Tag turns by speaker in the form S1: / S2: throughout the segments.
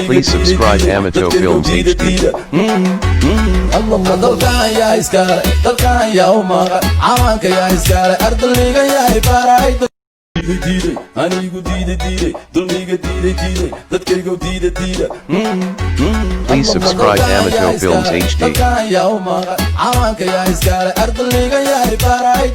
S1: Please subscribe Amato Films HD.
S2: Dalkan yaa iskale, dalkan yaa u maqan, calanka yaa iskale, ardaliga yaa ibaray. Diiday anigu, diiday, diiday dulmiga, diiday, diiday dadkaygo, diida, diida.
S1: Please subscribe Amato Films HD.
S2: Dalkan yaa u maqan, calanka yaa iskale, ardaliga yaa ibaray.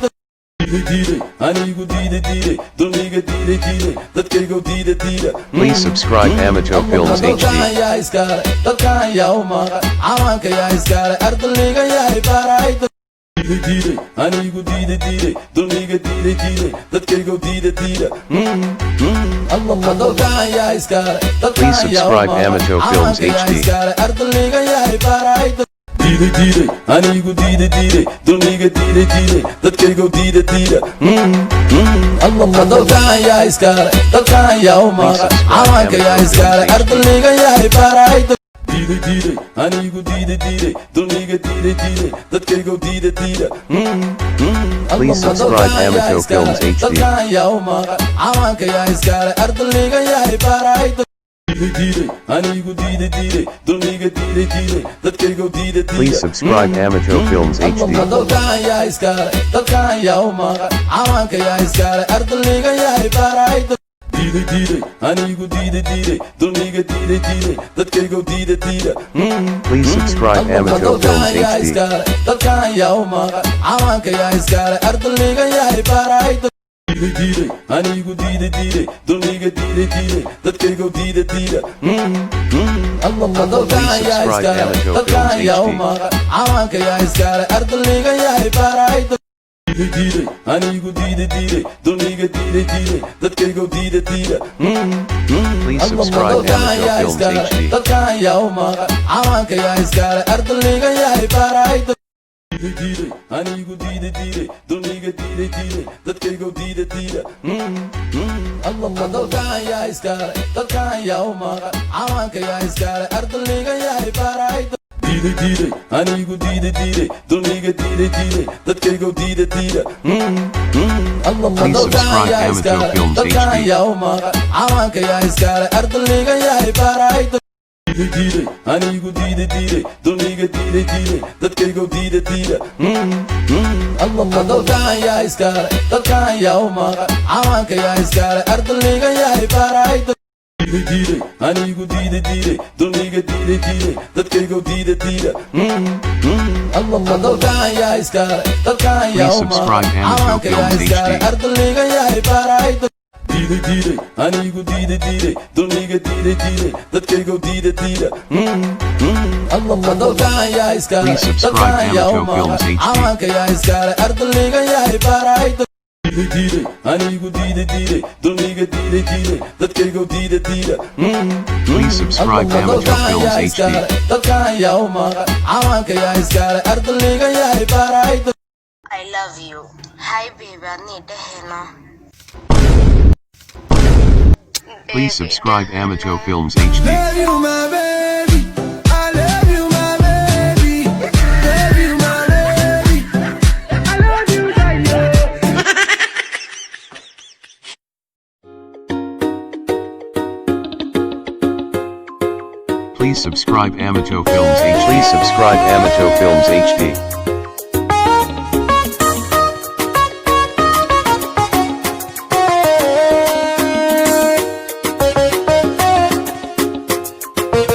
S2: Diiday anigu, diiday, diiday dulmiga, diiday, diiday dadkaygo, diida, diida.
S1: Please subscribe Amato Films HD.
S2: Dalkan yaa iskale, dalkan yaa u maqan, calanka yaa iskale, ardaliga yaa ibaray. Diiday anigu, diiday, diiday dulmiga, diiday, diiday dadkaygo, diida, diida. Dalkan yaa iskale, dalkan
S1: Please
S2: yaa u
S1: subscribe
S2: maqan,
S1: Amato Films
S2: calanka yaa
S1: HD.
S2: iskale, ardaliga yaa ibaray. Diiday, diiday anigu, diiday, diiday dulmiga, diiday, diiday dadkaygo, diida, diida. Dalkan yaa iskale, dalkan yaa u maqan, calanka yaa iskale, ardaliga yaa ibaray. Diiday, diiday anigu, diiday, diiday dulmiga, diiday, diiday dadkaygo, diida, diida.
S1: Please subscribe Amato Films HD.
S2: Dalkan yaa u maqan, calanka yaa iskale, ardaliga yaa ibaray. Diiday anigu, diiday, diiday dulmiga, diiday, diiday dadkaygo, diida, diida.
S1: Please subscribe Amato Films HD.
S2: Dalkan yaa iskale, dalkan yaa u maqan, calanka yaa iskale, ardaliga yaa ibaray. Diiday, diiday anigu, diiday, diiday dulmiga, diiday, diiday dadkaygo, diida, diida.
S1: Please subscribe Amato Films
S2: Dalkan yaa
S1: HD.
S2: iskale, dalkan yaa u maqan, calanka yaa iskale, ardaliga yaa ibaray. Diiday, diiday anigu, diiday, diiday dulmiga, diiday, diiday dadkaygo, diida, diida. Dalkan yaa
S1: Please subscribe
S2: iskale,
S1: Amato
S2: dalkan
S1: Films
S2: yaa u
S1: HD.
S2: maqan, calanka yaa iskale, ardaliga yaa ibaray. Diiday, diiday anigu, diiday, diiday dulmiga, diiday, diiday dadkaygo, diida, diida.
S1: Please subscribe
S2: Dalkan
S1: Amato
S2: yaa
S1: Films
S2: iskale,
S1: HD.
S2: dalkan yaa u maqan, calanka yaa iskale, ardaliga yaa ibaray. Diiday, diiday anigu, diiday, diiday dulmiga, diiday, diiday dadkaygo, diida, diida. Dalkan yaa iskale, dalkan yaa u maqan, calanka yaa iskale, ardaliga yaa ibaray. Diiday, diiday anigu, diiday, diiday dulmiga, diiday, diiday dadkaygo, diida, diida.
S1: Please
S2: Dalkan
S1: subscribe
S2: yaa
S1: Amato
S2: iskale,
S1: Films
S2: dalkan
S1: HD.
S2: yaa u maqan, calanka yaa iskale, ardaliga yaa ibaray. Diiday, diiday anigu, diiday, diiday dulmiga, diiday, diiday dadkaygo, diida, diida. Dalkan yaa iskale, dalkan yaa u maqan, calanka yaa iskale, ardaliga yaa ibaray. Diiday, diiday anigu, diiday, diiday dulmiga, diiday, diiday dadkaygo, diida, diida. Dalkan yaa iskale, dalkan yaa
S1: Please
S2: u maqan,
S1: subscribe Amato
S2: calanka yaa
S1: Films
S2: iskale,
S1: HD.
S2: ardaliga yaa ibaray. Diiday, diiday anigu, diiday, diiday dulmiga, diiday, diiday dadkaygo, diida, diida. Dalkan yaa iskale,
S1: Please subscribe
S2: dalkan yaa u
S1: Amato
S2: maqan,
S1: Films HD.
S2: calanka yaa iskale, ardaliga yaa ibaray. Diiday, diiday anigu, diiday, diiday dulmiga, diiday, diiday dadkaygo, diida, diida.
S1: Please subscribe Amato
S2: Dalkan
S1: Films
S2: yaa
S1: HD.
S2: iskale, dalkan yaa u maqan, calanka yaa iskale, ardaliga yaa ibaray.
S3: I love you. Hi baby, adnii dheheno.
S1: Please subscribe Amato Films HD.
S4: Love you, my baby. I love you, my baby. Love you, my baby. I love you, Dayo.
S1: Please subscribe Amato Films HD. Please subscribe Amato Films HD.